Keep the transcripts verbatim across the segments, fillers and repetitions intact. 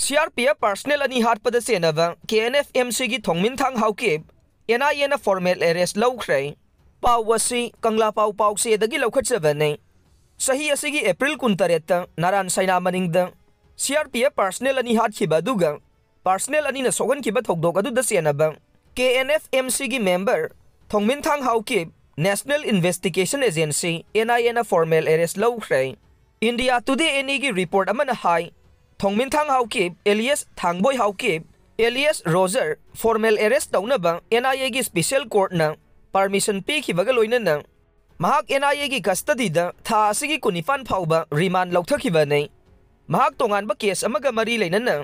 C R P F personnel ꯑꯅꯤ ꯍꯥꯠꯄꯗ ꯆꯦꯟꯅꯕ K N F M Cꯒꯤ ꯊꯣꯡꯃꯤꯟꯊꯥꯡ Haokip N I Aꯅ formal arrest ꯂꯧꯈ꯭ꯔꯦ꯫ ꯄꯥꯎ ꯑꯁꯤ ꯀꯪꯂꯥ ꯄꯥꯎ ꯄꯥꯎꯆꯦꯗꯒꯤ ꯂꯧꯈꯠꯆꯕꯅꯤ꯫ ꯆꯍꯤ ꯑꯁꯤꯒꯤ April ꯀꯨꯟꯇꯔꯦꯠꯇ ꯅꯥꯔꯥꯟ ꯁꯥꯏꯅꯥ ꯃꯅꯤꯡꯗ C R P F personnel ꯑꯅꯤ ꯍꯥꯠꯈꯤꯕ ꯑꯗꯨꯒ personnel ꯑꯅꯤꯅ ꯁꯣꯛꯍꯟꯈꯤꯕ ꯊꯧꯗꯣꯛ ꯑꯗꯨꯗ ꯆꯦꯟꯅꯕ K N F M Cꯒꯤ member ꯊꯣꯡꯃꯤꯟꯊꯥꯡ Haokip National Investigation Agency N I Aꯅ formal arrest ꯂꯧꯈ꯭ꯔꯦ꯫ India Today Anyꯒꯤ report ꯑꯃꯅ ꯍꯥꯏ, ꯊꯣꯡꯃꯤꯟꯊꯥꯡ Haokip alias ꯊꯥꯡꯕꯣꯏ Haokip alias Roger formal arrest ꯇꯧꯅꯕ N I Aꯒꯤ special courtꯅ permission ꯄꯤꯈꯤꯕꯒ ꯂꯣꯏꯅꯅ ꯃꯍꯥꯛ N I Aꯒꯤ custodyꯗ ꯊꯥ ꯑꯁꯤꯒꯤ ꯀꯨꯟꯅꯤꯄꯥꯟ ꯐꯥꯎꯕ remand ꯂꯧꯊꯈꯤꯕꯅꯤ꯫ ꯃꯍꯥꯛ ꯇꯣꯉꯥꯟꯕ case ꯑꯃꯒ ꯃꯔꯤ ꯂꯩꯅꯅ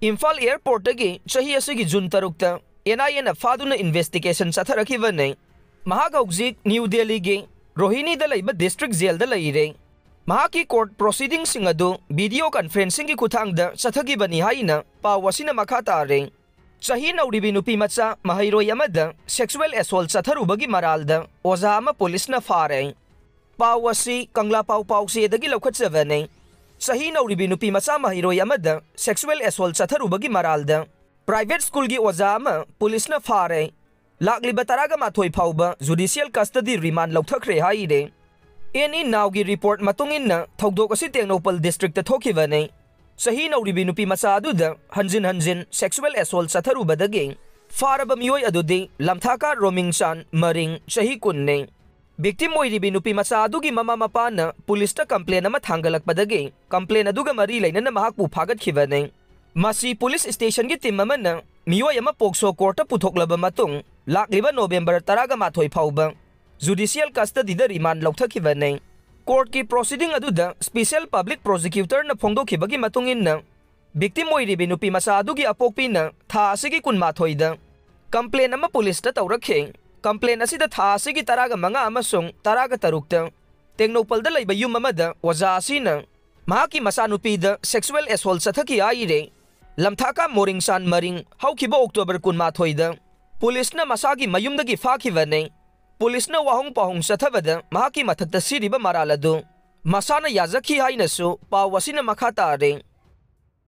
ꯏꯝꯐꯥꯜ airportꯇꯒꯤ ꯆꯍꯤ ꯑꯁꯤꯒꯤ June ꯇꯔꯨꯛꯇ N I Aꯅ ꯐꯥꯗꯨꯅ investigation ꯆꯠꯊꯔꯛꯈꯤꯕꯅꯤ꯫ ꯃꯍꯥꯛ ꯍꯧꯖꯤꯛ New Delhiꯒꯤ ꯔꯣꯍꯤꯅꯤꯗ ꯂꯩꯕ district jailꯗ ꯂꯩꯔꯦ꯫ ꯃꯍꯥꯛꯀꯤ court proceedingꯁꯤꯡ ꯑꯗꯨ video conferencingꯒꯤ ꯈꯨꯠꯊꯥꯡꯗ ꯆꯠꯊꯈꯤꯕꯅꯤ ꯍꯥꯏꯅ ꯄꯥꯎ ꯑꯁꯤꯅ ꯃꯈꯥ ꯇꯥꯔꯦ꯫ ꯆꯍꯤ ꯅꯧꯔꯤꯕꯤ ꯅꯨꯄꯤ ꯃꯆꯥ ꯃꯍꯩꯔꯣꯏ ꯑꯃꯗ sexual assault ꯆꯠꯊꯔꯨꯕꯒꯤ ꯃꯔꯥꯜꯗ ꯑꯣꯖꯥ ꯑꯃ ꯄꯨꯂꯤꯁꯅ ꯐꯥꯔꯦ꯫ ꯄꯥꯎ ꯑꯁꯤ ꯀꯪꯂꯥ ꯄꯥꯎ ꯄꯥꯎꯆꯦꯗꯒꯤ ꯂꯧꯈꯠꯆꯕꯅꯤ꯫ ꯆꯍꯤ ꯅꯧꯔꯤꯕꯤ ꯅꯨꯄꯤ ꯃꯆꯥ ꯃꯍꯩꯔꯣꯏ ꯑꯃꯗ sexual assault ꯆꯠꯊꯔꯨꯕꯒꯤ ꯃꯔꯥꯜꯗ private schoolꯒꯤ ꯑꯣꯖꯥ ꯑꯃ ꯄꯨꯂꯤꯁꯅ ꯐꯥꯔꯦ꯫ ꯂꯥꯛꯂꯤꯕ ꯇꯔꯥꯒ ꯃꯥꯊꯣꯏ ꯐꯥꯎꯕ judicial custody remand ꯂꯧꯊꯈ꯭ꯔꯦ ꯍꯥꯏꯔꯦ꯫ Any Nowꯒꯤ report ꯃꯇꯨꯡ ꯏꯟꯅ ꯊꯧꯗꯣꯛ ꯑꯁꯤ ꯇꯦꯡꯅꯧꯄꯜ districtꯇ ꯊꯣꯛꯈꯤꯕꯅꯤ꯫ ꯆꯍꯤ ꯅꯧꯔꯤꯕꯤ ꯅꯨꯄꯤ ꯃꯆꯥ ꯑꯗꯨꯗ ꯍꯟꯖꯤꯟ ꯍꯟꯖꯤꯟ sexual assault ꯆꯠꯊꯔꯨꯕꯗꯒꯤ ꯐꯥꯔꯕ ꯃꯤꯑꯣꯏ ꯑꯗꯨꯗꯤ ꯂꯝꯊꯥꯀꯥ ꯔꯣꯃꯤꯡꯆꯥꯟ ꯃꯔꯤꯡ, ꯆꯍꯤ ꯀꯨꯟꯅꯤ꯫ Victim ꯑꯣꯏꯔꯤꯕꯤ ꯅꯨꯄꯤ ꯃꯆꯥ ꯑꯗꯨꯒꯤ ꯃꯃꯥ ꯃꯄꯥꯅ ꯄꯨꯂꯤꯁꯇ complaint ꯑꯃ ꯊꯥꯡꯒꯠꯂꯛꯄꯗꯒꯤ complaint ꯑꯗꯨꯒ ꯃꯔꯤ ꯂꯩꯅꯅ ꯃꯍꯥꯛꯄꯨ ꯐꯥꯒꯠꯈꯤꯕꯅꯤ꯫ ꯃꯁꯤ ꯄꯨꯂꯤꯁ stationꯒꯤ team ꯑꯃꯅ ꯃꯤꯑꯣꯏ ꯑꯃ POCSO courtꯇ ꯄꯨꯊꯣꯛꯂꯕ ꯃꯇꯨꯡ ꯂꯥꯛꯂꯤꯕ November ꯇꯔꯥꯒ ꯃꯥꯊꯣꯏ ꯐꯥꯎꯕ judicial custodyꯗ remand ꯂꯧꯊꯈꯤꯕꯅꯤ꯫ Courtꯀꯤ proceeding ꯑꯗꯨꯗ special public prosecutorꯅ ꯐꯣꯡꯗꯣꯛꯈꯤꯕꯒꯤ ꯃꯇꯨꯡ ꯏꯟꯅ, victim ꯑꯣꯏꯔꯤꯕꯤ ꯅꯨꯄꯤ ꯃꯆꯥ ꯑꯗꯨꯒꯤ ꯑꯄꯣꯛꯄꯤꯅ ꯊꯥ ꯑꯁꯤꯒꯤ ꯀꯨꯟꯃꯥꯊꯣꯏꯗ complaint ꯑꯃ ꯄꯨꯂꯤꯁꯇ ꯇꯧꯔꯛꯈꯤ꯫ Complaint ꯑꯁꯤꯗ ꯊꯥ ꯑꯁꯤꯒꯤ ꯇꯔꯥꯒ ꯃꯉꯥ ꯑꯃꯁꯨꯡ ꯇꯔꯥꯒ ꯇꯔꯨꯛꯇ ꯇꯦꯡꯅꯧꯄꯜꯗ ꯂꯩꯕ ꯌꯨꯝ ꯑꯃꯗ ꯑꯣꯖꯥ ꯑꯁꯤꯅ ꯃꯍꯥꯛꯀꯤ ꯃꯆꯥꯅꯨꯄꯤꯗ sexual assault ꯆꯠꯊꯈꯤ ꯍꯥꯏꯔꯦ꯫ ꯂꯝꯊꯥꯀꯥ ꯃꯣꯔꯤꯡꯁꯥꯟ ꯃꯔꯤꯡ ꯍꯧꯈꯤꯕ October ꯀꯨꯟꯃꯥꯊꯣꯏꯗ ꯄꯨꯂꯤꯁꯅ ꯃꯁꯥꯒꯤ ꯃꯌꯨꯝꯗꯒꯤ ꯐꯥꯈꯤꯕꯅꯤ꯫ ꯄꯨꯂꯤꯁꯅ ꯋꯥꯍꯣꯡ ꯄꯥꯎꯍꯣꯡ ꯆꯠꯊꯕꯗ ꯃꯍꯥꯛꯀꯤ ꯃꯊꯛꯇ ꯁꯤꯔꯤꯕ ꯃꯔꯥꯜ ꯑꯗꯨ ꯃꯁꯥꯅ ꯌꯥꯖꯈꯤ ꯍꯥꯏꯅꯁꯨ ꯄꯥꯎ ꯑꯁꯤꯅ ꯃꯈꯥ ꯇꯥꯔꯦ꯫